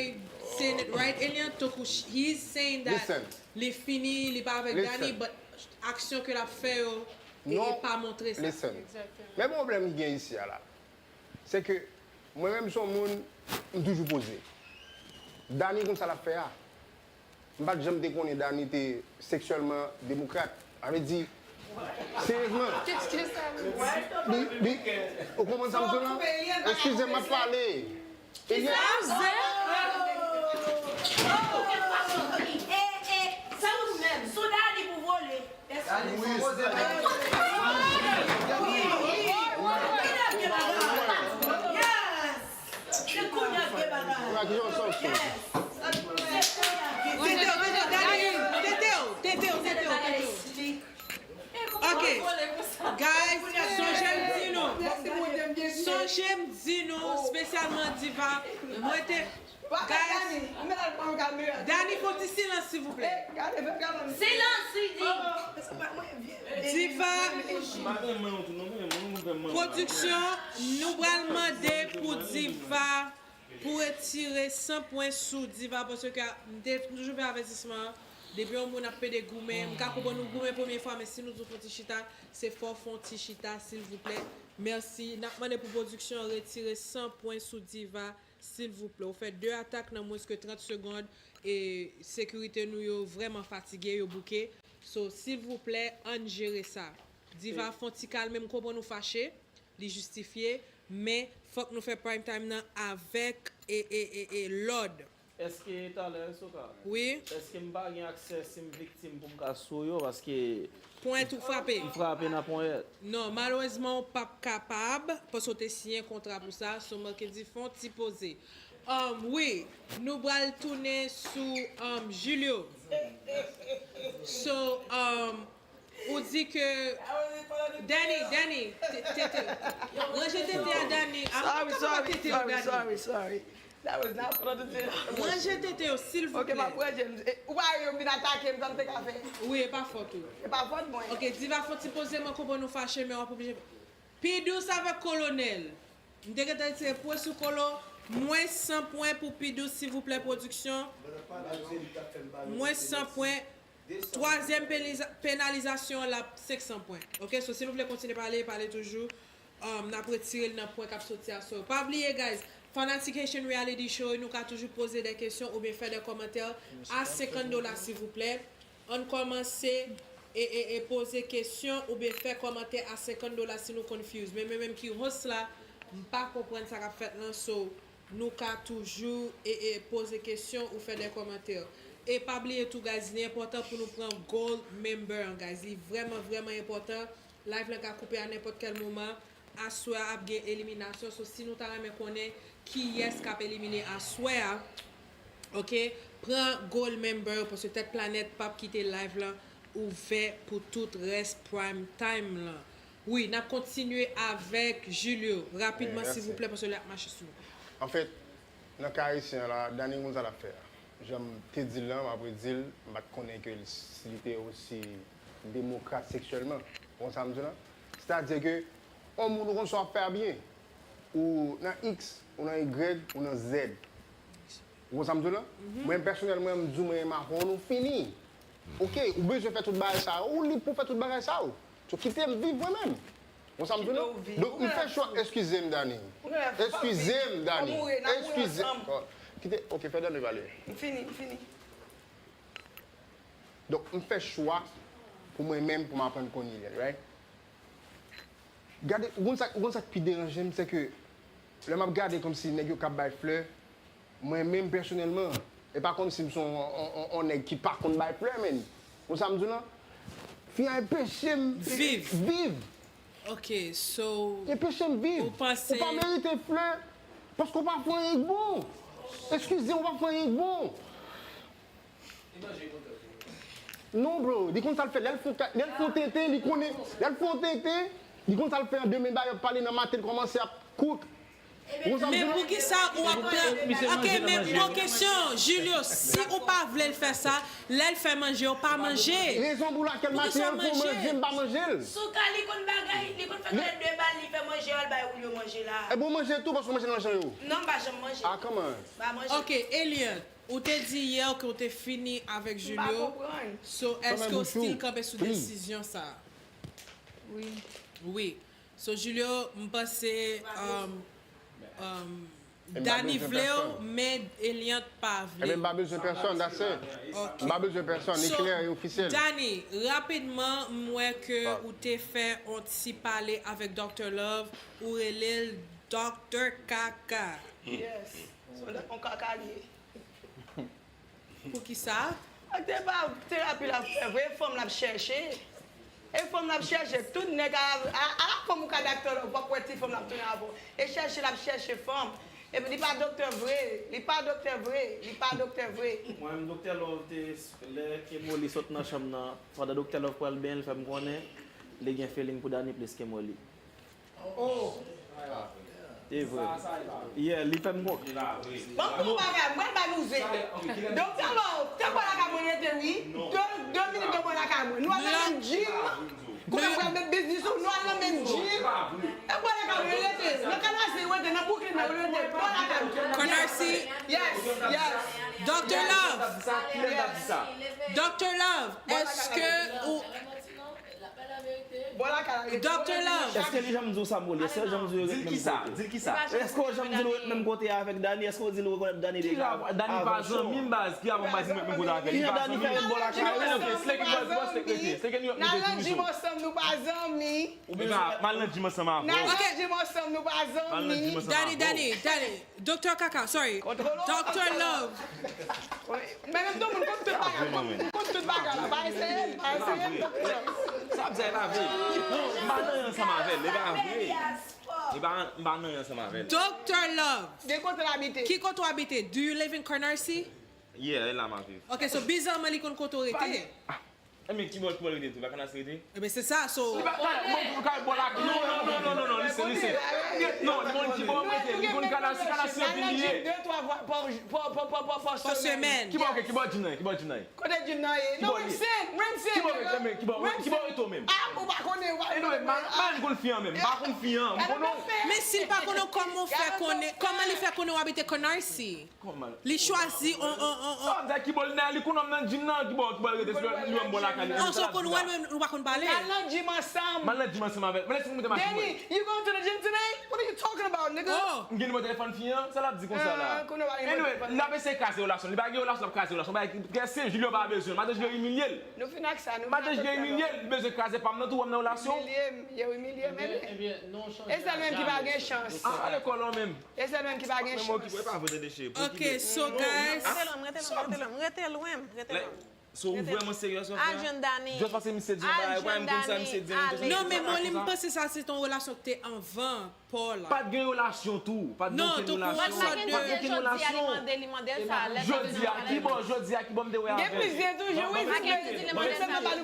saying it right, Eliante? Tankou he's saying that li fini, li pa avèk Danny, but aksyon ke l ap fè yo e, e pa montre sa. Listen. Men pwoblèm ki gen isi a la, se ke mwen menm se yon moun, m toujou poze. Danny konn sa l ap fè a. M pa t janm te konnen Danny te seksyèlman demokrat. Sa vle di, seryezman. Li, li, ou konprann sa m di w la? Eskize m, m ap pale. Kisa w fè? Sa ou menm, sou Danny pou vole. Ok, guys, sonje m di nou, sonje m di nou, spesyalman Diva, mwen te Guys, Danny, fè yon ti silans, silvouplè. Silans, li di. Diva, pwodiksyon, nou pral mande pou Diva, pou retire san pwen sou Diva, paske m te, m toujou fè avètisman an, depi yon moun ap pede goumen, m ka konprann ou goumen premye fwa, men si nou di w fè yon ti chita, se fò w fè yon ti chita, silvouplè. Mèsi. N ap mande pou pwodiksyon retire san pwen sou Diva. Silvouplè, ou fè de atak nan mwens ke trant segonn e sekirite nou yo vrèman fatige, yo bouke. So, silvouplè, ann jere sa. Diva, fè yon ti kalme, m konprann ou fache, li jistifye, men fòk nou fè prime time nan avèk e, e, e, e lòd. Èske talè, Soka? Wi. Èske m pa gen aksè si m viktim pou m ka sou yo? Paske Ponyèt ou frape. M frape nan ponyèt. Non, malerezman ou p ap kapab, paske w te siyen kontra pou sa, so m manke di fè yon ti poze. Um, wi, nou pral tounen sou um, Julio. So, um, ou di ke Danny, Danny, tete. Ranje tete a Danny. Apa w ka papa tete yo Danny? Sorry, sorry. That was not planned to do. Ranje tete yo, silvouplè. Ok, m ap ranje. Ou pa wè yo vin atake m, sa m te ka fè? Wi, e pa fòt ou. E pa fòt mwen. Ok, Diva fè yon ti poze, mwen konprann ou fache, men w ap oblije. Pi dous avèk kolonèl. M te gentan retire pwen sou kolo. Mwens san pwen pou Pi dous, silvouplè, pwodiksyon. Mwens san pwen. Twazyèm penalizasyon an, l ap senk san pwen. Ok, so si nou vle kontinye pale, pale toujou. Um, n ap retire l nan pwen k ap soti a. So, pa bliye, guys, Fanatik Haitian Reality Show, nou ka toujou poze de kesyon oubyen fè de kòmantè a senkant dola, silvouplè. Ann kòmanse e, e, e poze kesyon oubyen fè kòmantè a senkant dola si nou confuse. Men mwen menm ki host la, m pa konprann sa k ap fèt lan, so nou ka toujou e, e poze kesyon ou fè de kòmantè. E pa bliye tou, guys, li enpòtan pou nou pran gold member an, guys. Li vrèman, vrèman enpòtan. Live lan ka koupe a nenpòt kèl moman. Aswè a ap gen eliminasyon, so si nou ta renmen konnen kiyès k ap elimine aswè a, ok, pran gold member, paske tèt planèt p ap kite live lan ouvè pou tout rès prime time lan. Wi, n ap kontinye avèk Julio, rapidman, silvouplè, paske lè ap mache sou nou. Anfèt, nan ka ayisyen an la, Danny konn sa l ap fè a. Jan m te di l lan, m ap redi l, m pa t konnen ke l, si li te osi demokrat seksyèlman. Ou konn sa m di w lan? Sètadi ke yon moun ou konn sa w ap fè a byen. Ou nan X, ou nan Y, ou nan Z. Ou konn sa m di w lan? Mwen pèsonèlman, m di w mwen e Macron, nou fini. Ok, ou bezwen fè tout bagay sa yo, ou lib pou fè tout bagay sa yo. So kite m viv mwen menm. Ou konn sa m di w lan? Donk m fè chwa, eskize m Danny. Eskize m Danny. Eskize. Kite, ok, fè Danny pale. M fini, m fini. Donk m fè chwa pou mwen menm, pou m aprann konn Eliante, right? Gade, ou konn sa, ou konn sa k pi deranje m, se ke lè m ap gade kòmsi nèg yo k ap bay flè, mwen menm pèsonèlman, E pa kòmsi m se yon, yon, yon, yon nèg ki pa konn bay flè, menn. Ou sa m di w lan? Fi a enpeche m viv. Viv. Ok, so, Enpeche m viv. Ou panse Ou pa merite flè. Paske w pa fè anyen k bon. Eskize m, ou pa fè anyen k bon. Non, bro, li konn sa l fè. Lè l fè yon ka- lè l fè yon tenten, li konnen. Lè l fè yon tenten, li konn sa l fè an demen, ba y ap pale nan maten, l kòmanse ap kouk. Men poukisa ou ap pran, ok, men bon kesyon, Julio, si ou pa vle l fè sa, lè l fè manje, ou pa manje. Rezon pou lakèl maten an, pou manje, m pa manje l. Sou ka li konn bagay, li konn fè kay de bal, li fè manje, al bay Julio manje la. E bon, manje tou, paske w manje nan jan yo. Non, m pa janm manje. Ah, come on. M pa manje. Ok, Eliant, ou te di yè ke w te fini avèk Julio. So, èske w still kanpe sou desizyon sa? Wi. Wi. So, Julio, m panse, um, um, Dani vle w, men Eliant pa vle w. Ebyen, m pa bezwen pèsonn, that's it. Ok. M pa bezwen pèsonn, li klè e ofisyèl. So, Dani, rapidman, m wè ke ou te fè yon ti pale avèk Doctor Love, ou rele l Doctor Kaka. Yes. So, on kaka li ye. Poukisa? Ak te pa terapi l ap fè vre, e fanm l ap chèche. E fanm l ap chèche. Tout nèg a, a, a la fanm ou ka dakte lè w p ap wè ti fanm l ap tounen avè w. E chèche l ap chèche fanm. Epi li pa doktè vre, li pa doktè vre, li pa doktè vre. Mwen menm, Doktè Love te, lè Kemoli sot nan chanm nan, pandan Doktè Love pral benyen, li fè m konnen li gen feeling pou Dani plis ke Molly. Oh. E vre. Yeah, li fè m gon. Ban m di w yon bagay, mwen ba nou zen. Doktè Love, te bò lakay mwen rete wi. De, de minit de bò lakay mwen. Nou al nan menm gym. Kounye a m pral met biznis ou, nou al nan menm gym. E bò lakay mwen rete. Nan Canarsie rete, nan Brooklyn nan rete. Bò lakay mwen. Canarsie. Yes, yes. Doktè Love. Doktè Love, èske ou Doktè Love. Èske li janm di w sa, Molly? Èske l janm di w yo ret menm kote? Di l kisa? Di l kisa? Èske w janm di l w ret menm kote avèk Dani? Èske w di l w rekonèt Dani deja avan show? Dani pa zanmi m, baz. Ki avan m pa di m ret menm kote avèk li? Kijan Dani fè ret bò lakay ou? Sleke bòs, sleke, sleke New York. N al nan gym ansanm, nou pa zanmi. Ou pa mal nan gym ansanm avè w. N al nan gym ansanm, nou pa zanmi. Dani, Dani, Dani. Doktè Kaka, sorry. Doktè Love. Men menm tou, moun konn tout bagay. M konn tout bagay la. Pa eseye m, pa eseye m, Doktè Love. Sa ap di a, e pa vre. Non, m pa nan ansanm avè l, e pa vre. E pa, m pa nan ansanm avè l. Doktè Love. Gen kote l abite. Ki kote w abite? Do you live in Canarsie? Yeah, e la m ap viv. Ok, so bizarman li konn kote w rete. Ebyen, ki bò, ki bò l rete tou? Pa Canarsie l rete? Ebyen, se sa, so. Li pa, ka, bon, ka, bò la, non, non, non, listen, listen. Non, li konn ki bò m rete, li konn Canarsie, Canarsie anpil li ye. De twa fwa pa, pa, pa, pa, pa, pa semèn. Ki bò, ok, ki bò gym nan ye, ki bò gym nan ye? Kote gym nan ye? Non, Remsen, Remsen. Ki bò, ki bò, ki bò rete w menm? Ah, ou pa konnen, ou pa konnen. Anyway, m pa konn fi an menm, m pa konn fi an, m konnen. Men si l pa konnen, kòman w fè konnen, kòman li fè konnen w abite Canarsie? Kòman? Li chwazi on, on, on, on. Sa w ap di a, ki bò l nan, li konn wè m nan gym nan, ki bò, ki bò l rete, si li wè m bò lakay li. An, so w konn wè l, men nou pa konn pale. N al nan gym ansanm. M al nan gym ansanm avè l. Men lèse m mete machin mwen. Danny, you going to the gym tonight? What are you talking about, nigga? Oh. M gen nimewo telefòn fi an, sa l ap di konsa la? Ah, konnen w pa gen nimewo telefòn. Anyway, l ap eseye kraze relasyon. Li pa gen relasyon, l ap kraze relasyon. Bagay ki, ki se Julio pa bezwen l. Madan Julio imilye l. Nou fin ak sa, nou fin ak sa. Madan Julio imilye l, li bezwen kraze pa m nan tou, wè m nan relasyon. Imilye m, yo imilye m, men. Ebyen, ebyen, non, chanje a. E sèl menm ki pa gen chans. Ah, alekòl an menm. E sèl menm ki pa gen chans. Menm okipe, pa vre tande cheri. Ok, so guys. Rete lwen m, rete lwen m, rete lwen m, rete lwen m, rete lwen m. So ou vrèman serye sa w fè a? Al jwenn Dani. Just paske misye di yon bagay, ou pa menm konn sa misye di, non, just. Non, men mwen, li, m panse sa se te yon relasyon ki te anvan pa w la. Pa t gen relasyon tou. Pa t gen okenn relasyon. Pa t gen okenn relasyon. Jodi a, li mande, li mande l sa, lè sa vin nan. Jodi a, ki bò, jodi a, ki bò m te wè avè l? Gen plizyè toujou,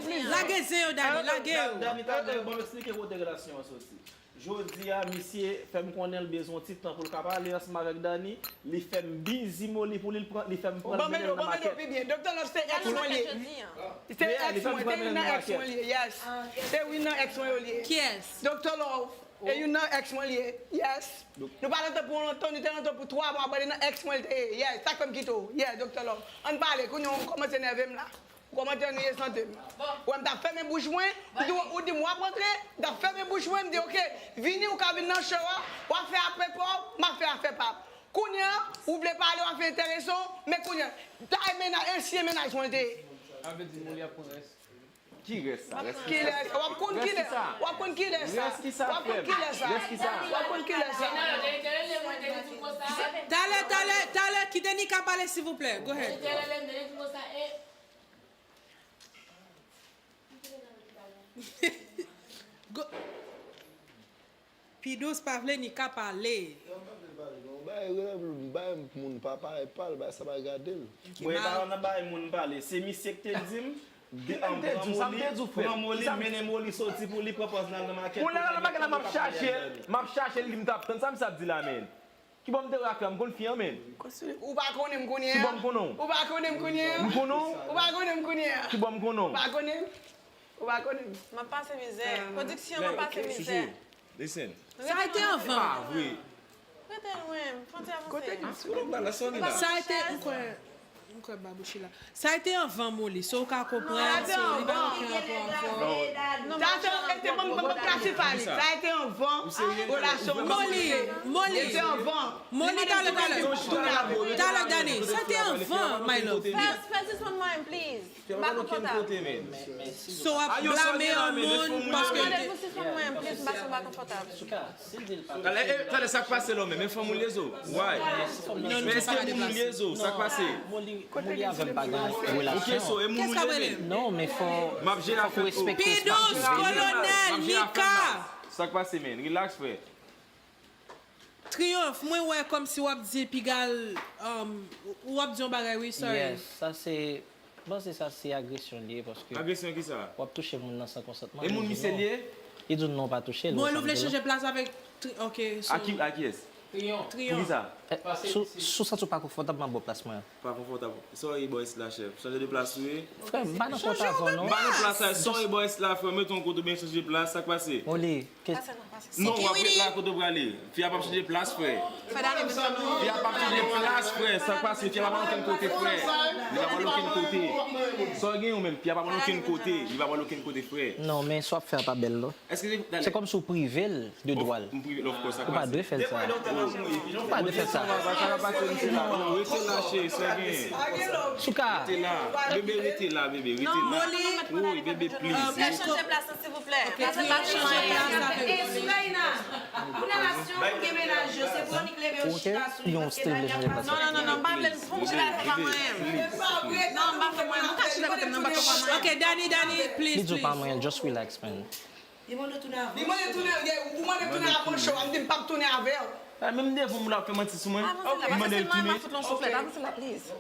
wi. Lage zen yo, Dani, lage yo. Dani, Dani, ban m eksplike kote relasyon an soti. Jodi a, misye fè m konnen l bezwen yon ti tan pou l ka pale ansanm avèk Dani. Li fè m bizi Molly pou li, li pran, li fè m pran l mennen l nan makèt. Doktè Love se ex mwen li ye. Se ex mwen, se youn nan ex mwen li ye, yes. Se youn nan ex mwen yo li ye. Kiyès? Doktè Love, e youn nan ex mwen li ye, yes. Nou pa t antann pou lontan, nou te antann pou twa mwa, but e nan ex mwen li te ye, yes. Sa k fè m kite w, yes, Doktè Love. Ann pale, kounye a w kòmanse nève m la. Ou kòmante anniye sante m. Ou wè m t ap fèmen bouch mwen, ou di, ou di m w ap rantre, m t ap fèmen bouch mwen, m di, ok, vini, ou ka vin nan show a, w ap fè afè pa w, m ap fè afè pa m. Kounye a, ou vle pale, w ap fè enteresan w, men kounye a, ta e mennaj, ansyen mennaj mwen l te ye. Sa vle di Molly ap pran rès. Kilès sa? Rès ki sa? Kilès? W ap konn kilès? W ap konn kilès sa? Rès ki sa, frè m? Rès ki sa? W ap konn kilès sa? W ap konn kilès sa? Talè, talè, talè, kite Nika pale, silvouplè. Go ahead. Go. Pidous pa vle Nika pale. Non, m pa vle l pale, non. Bay, bay moun pa pale pa l, bay sa pa gade l. Bon, e pa nan bay moun pale. Se misye ki te di m, de, m pran Moli, pran Moli, mennen Moli soti pou li pran pòz nan makèt. Kounye a la, nan makèt la, m ap chache l, m ap chache l, li m t ap tann. Sa misye ap di la, menn? Ki bò m te wè ak la, m konn fi an, menn. Ou pa konnen m kounye a? Ki bò m konnen w? Ou pa konnen m kounye a? M konnen w? Ou pa konnen m kounye a? Ki bò m konnen w? Ou pa konnen m? Ou pa konnen m? M ap pase mizè. Pwodiksyon, m ap pase mizè. Chouchou, listen. Sa a te anvan. Pa vre. Rete lwen, fon ti avanse. Kote ki sou la, sa w gen la? Sa a te, m kwè, m kwè babouchi la. Sa a te anvan Moli, so ou ka konprann, so li pa gen okenn rapò avè w. Sa te, e te ban m, ban m klasifye li. Sa a te anvan relasyon Moli. Moli, Moli. Moli, talè, talè. Talè, Dani. Sa te anvan, my love. Fè, fè sispann mwen, please. M pa konfòtab. So w ap blame yon moun paske l te. Fè sispann mwen, please, m pa, m pa konfòtab. Talè, e, talè, sa k pase la menm? E fanm ou l ye zo? Why? Men èske moun ou l ye zo? Sa k pase? Moli avè m pa gen relasyon. Ok, so, e moun ou l ye menm? Non, men fò, fò w respekte espas mwen. Pidous, Kolonèl, Nika. Sa k pase, menn? Relax, frè. Triyonf, mwen wè kòmsi w ap di piga l, um, w ap di yon bagay, wi, sorry. Yes, sa se, m panse sa se agresyon li ye, paske. Agresyon kisa? W ap touche moun nan san konsantman. E moun misye li ye? Li di w non, pa touche l. Bon, nou vle chanje plas avèk Tri-, ok, so. A ki, a kiyès? Triyonf. Triyonf. Poukisa? Eh, si w, si w santi w pa konfòtab, m ap ba w plas mwen an. Pa konfòtab. Sorry, boys la, chèf. Chanje de plas, wi. Frè m, m pa nan kont avè w, non. M pa nan plas la. Sorry, boys la, frè m, mete yon kote oubyen chanje plas, sa k pase? Moli, ke... Non, w ap ret la kote w prale. Fi a p ap chanje plas, frè. Fi a p ap chanje plas, frè. Sa k pase? Fi a p ap al okenn kote, frè. Li p ap al okenn kote. Sa w gen ou menm? Fi a p ap al okenn kote. Li p ap al okenn kote, frè. Non, men sa w ap fè a pa bèl, non. Èske se, talè. Se kòmsi w prive l de dwa l. M prive l, of course, sa k pase. Ou pa dwe fè l sa. Ou pa dwe fè sa. Sa k pase, misye la. Non, rete la, cheri, sa w gen. Souka. Rete la. Bebe, rete la, bebe, rete la. Woy, bebe, please. Fè chanje plas la, silvouplè. Pase pa chanje plas avè l. Esrayna, pou nan nasyon, ou gen mennaj yo, se pou yo ki leve yo chita sou li, paske pa gen plas. Non, non, non, non, m pa vle l, fò m chita, fò pa mwen. Non, m pa fè mwen, m ka chita kote m nan, m pa fè mwen. Ok, Dani, Dani, please, please. Li di w pa mwen, just relax, man. Li mande tounen avè w. Li mande tounen, ou mande tounen avè w, show, m di m p ap tounen avè w. Ah, menm devan moun ap fè manti sou mwen. Avanse la, avanse la, m ap fout l yon souflèt, avanse la, please.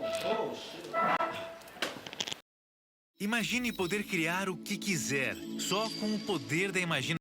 Imagine poder criar o que quiser, só com o poder da imaginação.